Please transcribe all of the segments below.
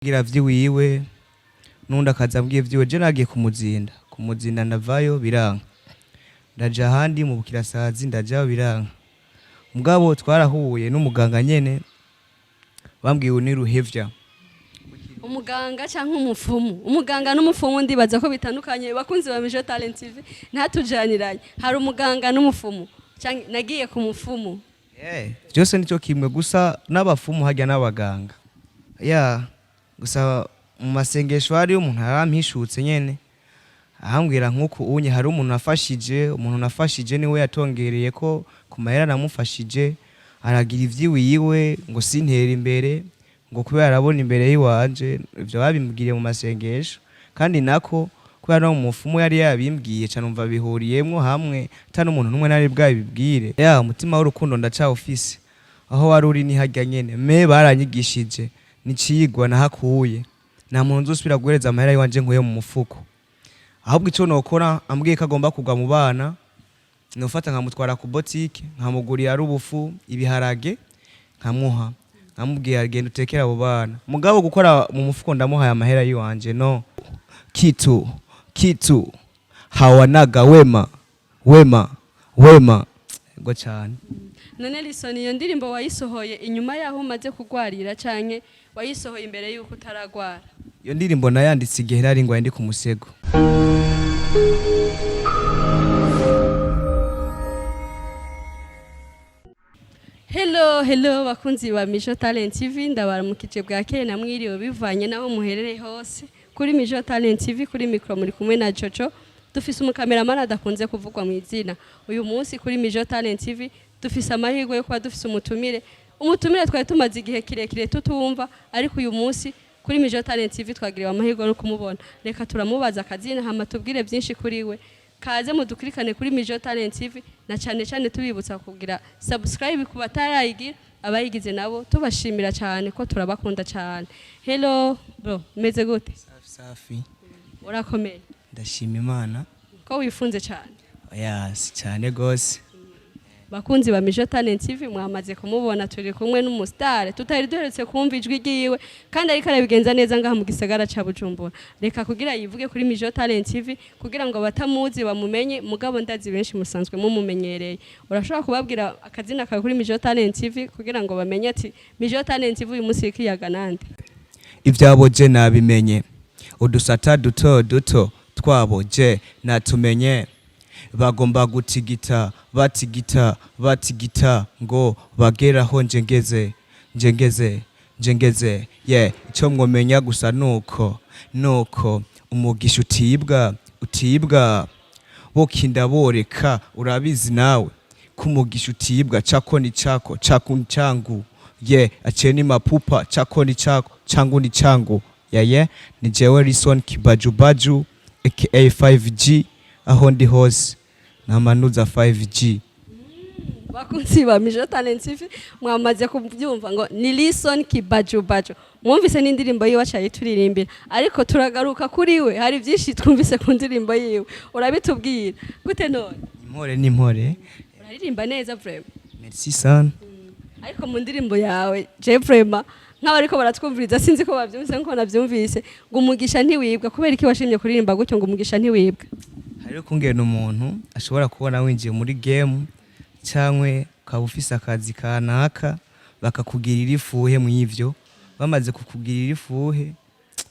Ambwira vyiwiwe, n'undi akaza ambwiye vyiwe. Je nagiye kumuzinda, kumuzinda ndavayo biranka, ndaja ahandi mu Bukirasazi, ndajayo biranka. Mugabo twarahuye n'umuganga nyene, bambwiye ni Ruhevya. Umuganga cyangwa umupfumu? Umuganga n'umupfumu ndibaza ko bitandukanye. Bakunzi ba Mijo Talent TV, ntatujaniranye. Hari umuganga n'umupfumu, canke nagiye ku mupfumu? Byose nicyo kimwe, gusa n'abafumu hajya n'abaganga ya. Gusa mu masengesho hariyo umuntu yarampishutse nyene, ahambwira nk'uku unye hari umuntu nafashije. Umuntu nafashije niwe yatongereye ko ku mahera namufashije aragira ivyiwiwe ngo sintere imbere, ngo kubera arabona imbere y'iwanje. Ivyo babimbwiriye mu masengesho, kandi nako kubera no mu mufumu yari yabimbwiye cane, umva bihuriyemwo hamwe, ata n'umuntu n'umwe nari bwabibwire. Ya, umutima w'urukundo ndacawufise, aho wari uri ni harya nyene. Me baranyigishije, nicigwa nahakuye, nta muntu nzosubira guhereza amahera yiwanje nkuye mu mufuko. Ahubwo ico nokora, ambwiye ko agomba kugwa mu bana, nofata nkamutwara ku botike, nkamugurira ari ubufu, ibiharage, nkamuha, nkamubwira genda utekere abo bana. Mugabo gukora mu mufuko ndamuhaye amahera yiwanje, no. Kitu kitu hawanaga wema wema wema go cyane. None Lison, iyo ndirimbo wayisohoye inyuma yaho umaze kugwarira, canke wayisohoye imbere y'uko utaragwara? Iyo ndirimbo nayanditse igihe nari ngwaye, ndi ku musego. Hello, hello bakunzi ba Mijo Talent TV, ndabaramukije bwakeye na mwiriwe bivanye naho muherereye hose. Kuri Mijo Talent TV, kuri micro muri kumwe na Jojo. Dufise umukameramani adakunze kuvugwa mu izina. Uyu munsi kuri Mijo Talent TV dufise amahirwe yo kuba dufise umutumire. Umutumire twari tumaze igihe kirekire tutumva, ariko uyu munsi kuri Mijo Talent TV twagiriwe amahirwe yo kumubona. Reka turamubaza akazina, hama tubwire byinshi kuri we. Kaze mudukurikane kuri Mijo Talent TV, na cyane cyane tubibutsa kugira subscribe ku batarayigira, abayigize nabo tubashimira cyane ko turabakunda cyane. Hello bro, meze gute? Safi safi. Urakomeye? Ndashima Imana. Ko wifunze cyane? Oya, si cyane gose. Bakunzi ba Mijo Talent TV, mwamaze kumubona, turi kumwe n'umustar tutari duherutse kumva ijwi ryiwe, kandi ariko arabigenza neza ngaha mu gisagara ca Bujumbura. Reka kugira yivuge kuri Mijo Talent TV kugira ngo abatamuzi bamumenye. Mugabo ndazi benshi musanzwe mumumenyereye. Urashobora kubabwira akazina kawe kuri Mijo Talent TV kugira ngo bamenye ati Mijo Talent TV uyu munsi ikiyaga nande? Ibyabo je nabimenye, udusata duto duto twabo je natumenye. Bagomba gutigita, batigita batigita ngo bageraho nje ngeze, nje ngeze, nje ngeze ye. Icyo mwomenya gusa nuko umugisha utibwa, utibwa bokinda boreka. Urabizi nawe ko umugisha utibwa. Chako ni chako, chako ni changu ye. Acheni mapupa, chako ni chako, changu ni changu yeye. Ni jewe Lison Kibajubaju aka 5G, aho ndi hose namanuza 5G. Bakunzi ba Mijo Talent TV, mwamaze kubyumva ngo ni Lison Kibajubaju. Mwumvise n'indirimbo yiwe acaye turirimbira, ariko turagaruka kuri we. Hari byinshi twumvise ku ndirimbo yiwe, urabitubwira gute none? Impore n'impore. Uraririmba neza vraiment. Merci sana. Ariko mu ndirimbo yawe, je vraiment nk'abariko baratwumviriza sinzi ko bavyumvise nko navyumvise ngo umugisha ntiwibwa. Kubera iki washimye kuririmba gutyo ngo umugisha ntiwibwa? Hariho kungena umuntu ashobora kubona winjiye muri game, cyangwa ukaba ufise akazi kanaka, bakakugirira ifuhe. Mu ivyo bamaze kukugirira ifuhe,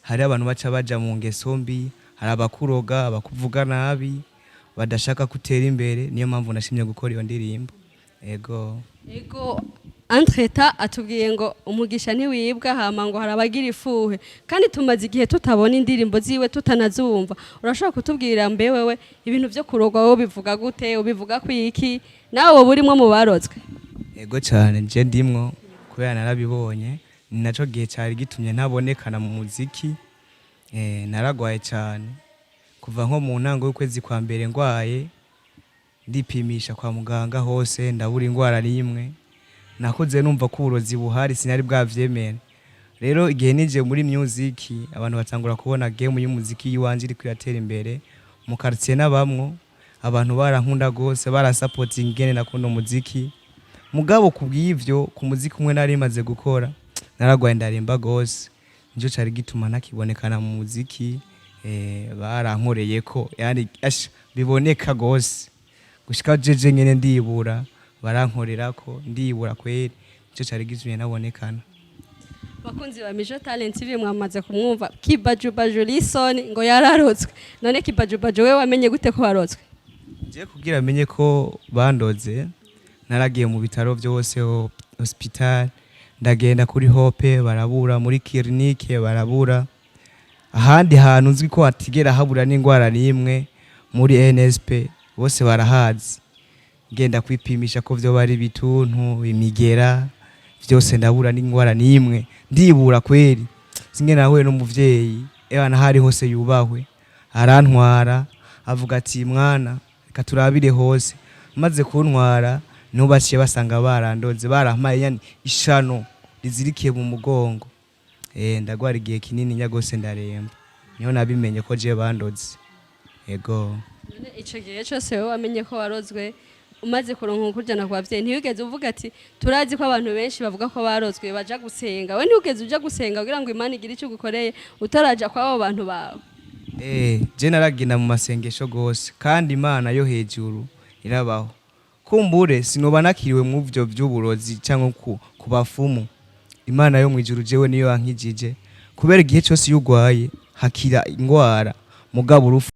hari abantu baca baja mu ngeso mbi, hari abakuroga, abakuvuga nabi, badashaka kutera imbere. Niyo mpamvu nashimye gukora iyo ndirimbo, ego. Ego, entreta atubwiye ngo umugisha ntiwibwa, hama ngo hari abagira ifuhe, kandi tumaze igihe tutabona indirimbo ziwe, tutanazumva. Urashobora kutubwira mbe wewe ibintu byo kurogwa wowe ubivuga gute, ubivuga kwiki? Nawe wowe urimwo mu barotswe? Ego cyane, nje ndimwo kubera narabibonye. Ni naco gihe cyari gitumye ntabonekana mu muziki. Naragwaye cyane kuva nko mu ntango y'ukwezi kwa mbere. Ngwaye, ndipimisha kwa muganga hose, ndabura indwara n'imwe. Nakuze numva ko uburozi buhari, sinari bwavyemere. Rero igihe nije muri music, abantu batangura kubona game y'umuziki yiwanje iriko iratera imbere mu quartier, n'abamwo abantu barankunda gose, barasupporting ingene nakunda umuziki. Mugabo kubw'ivyo, ku muziki umwe nari maze gukora, naragwaye, ndaremba gose. Nico cari gituma ntakibonekana mu muziki. Barankoreye ko yani asha biboneka gose gushika jeje nyene ndibura, barankorerako ndibura kweri, nico cari gitumye nabonekana. Bakunzi ba Mijo Talent TV, mwamaze kumwumva Kibajubaju Lison ngo yararotswe. None Kibajubaju, we wamenye gute ko warotswe? Je kugira amenye ko bandoze, naragiye mu bitaro byose, hospital, ndagenda kuri Hope barabura, muri clinique barabura, ahandi hantu nzi ko hatigera habura n'indwara n'imwe, muri NSP bose barahazi. Ngenda kwipimisha ko vyo bari bituntu, imigera, vyose ndabura n'indwara n'imwe, ndibura kweri. Singe nahuye n'umuvyeyi, ewana hari hose yubahwe, arantwara avuga ati: "Mwana, reka turabire hose." Maze kuntwara niho baciye basanga barandoze, barampaye yani ishano rizirikiye mu mugongo. Ndagwara igihe kinini nyagose, ndaremba, niho nabimenye ko je bandoze, ego. None ico gihe cose wowe wamenye ko warozwe, umaze kuronka ukujana ku bavyeyi, ntiwigeze uvuga ati, turazi ko abantu benshi bavuga ko barozwe baja gusenga, we ntiwigeze uja gusenga kugira ngo Imana igire ico igukoreye utaraja kw'abo bantu bawe? Je naragenda mu masengesho gose, kandi Imana yo hejuru irabaho. Kumbure sinoba nakiriwe mu vyo vy'uburozi cyangwa ku bafumu. Imana yo mwijuru jewe niyo yankijije, kubera igihe cyose iyo ugwaye hakira ingwara, mugabo urupfu.